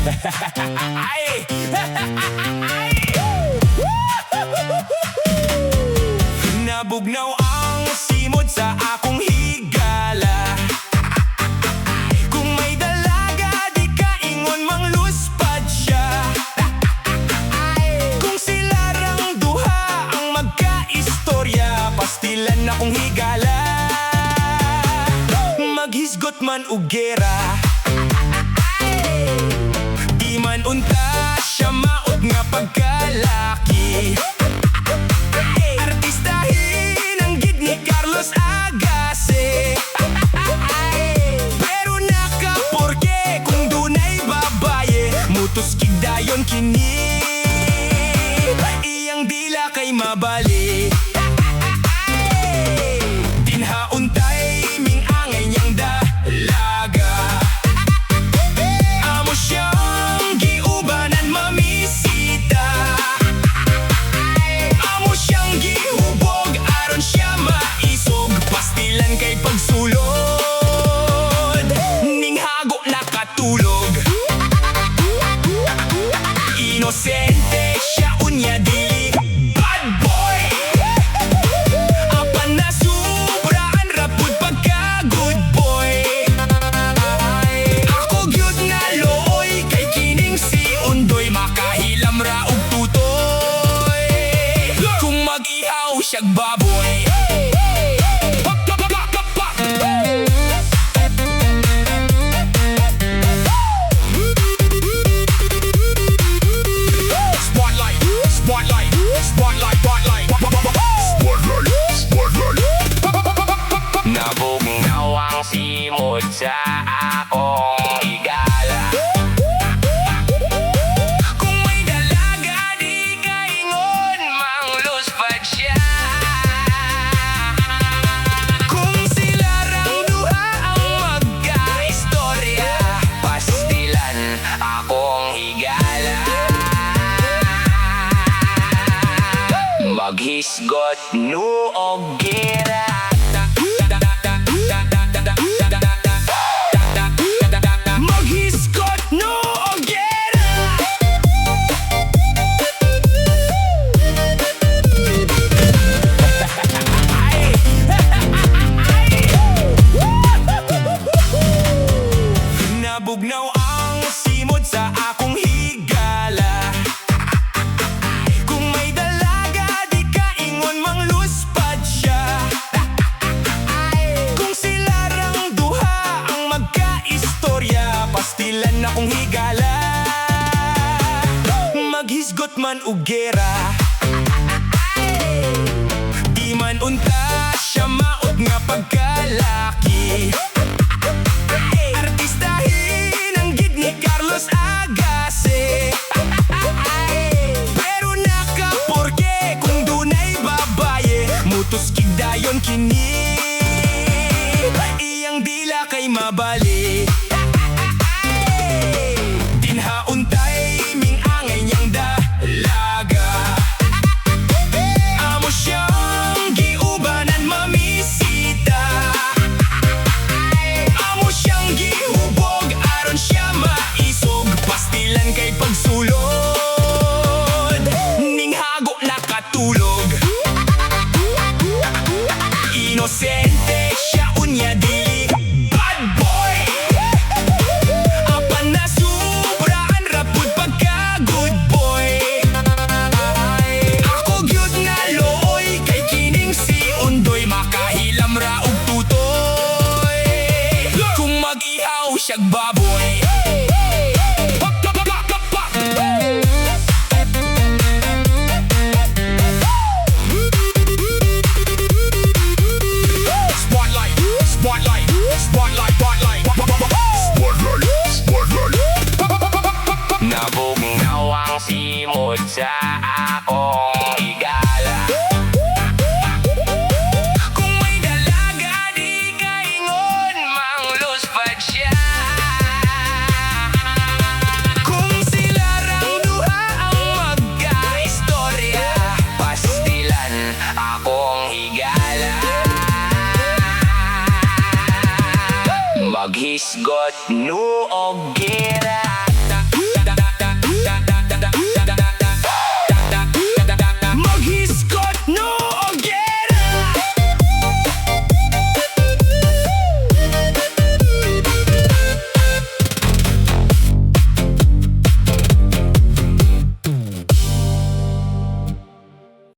Ay! Nabugnaw ang simod sa akong higala. Kung may dalaga, di ka ingon mangluspad siya. Kung sila rang duha ang magkaistorya, pastilan akong higala. Maghisgot man og gera, di man unta siya maot nga pagkalaki. Artistahin ang gid ni Carlos Agassi. Pero nakaporke kung dunay babaye, mutuskig dayon kini. Iyang dila kay mabali. Dinha untay ming angay niyang dalaga. Amo siyang giubanan mamisita. Amo siyang gihubog aron siya maisog. Pastilan kay pagsulod, ning hago nakatulog. Inosente siya unya dili bad boy. Apan nasubraan ra pud pagka good boy. Ako gyud na looy kay kining si Undoy, makahilam ra og tutoy kung mag-ihaw siyag baboy. Pa, pa, pa, pa, pa. Spotlight, spotlight, spotlight, spotlight. Spotlight, spotlight. Nabugnaw ang simod sa akong higala. Kung may dalaga, di kaingon mangluspad siya. Kung sila rang duha ang magkaistorya, pastilan akong higala. Maghisgot nuog gera. Maghisgot nuog gera. Ay! Nabugnaw ang simod sa akong higala. Kung may dalaga, di ka ingon mangluspad siya. Kung sila rang duha ang magkaistorya, pastilan akong higala. Maghisgot man og gera, di man unta siya maot nga pagkalaki. Artistahin ang gid ni Carlos Agassi. Pero nakaporke kung dunay babaye, mutuskig dayon kini. Iyang dila kay mabali. Dinha untay ming angay niyang dalaga. Amo siyang giubanan mamisita. Amo siyang gihubog aron siya maisog. Pastilan kay pagsulod, ning hago nakatulog. Inosente siya unya dili bad boy. Apan nasubraan ra pud pagka good boy. Ako gyud na looy kay kining si Undoy, makahilam ra og tutoy kung mag-ihaw siyag baboy. Pa, pa, pa, pa, pa. Spotlight, spotlight, spotlight, spotlight. Spotlight, spotlight. Nabugnaw ang simod sa akong higala. Kung may dalaga, di kaingon mangluspad siya. Kung sila rang duha ang magkaistorya, pastilan akong higala. Maghisgot nuog.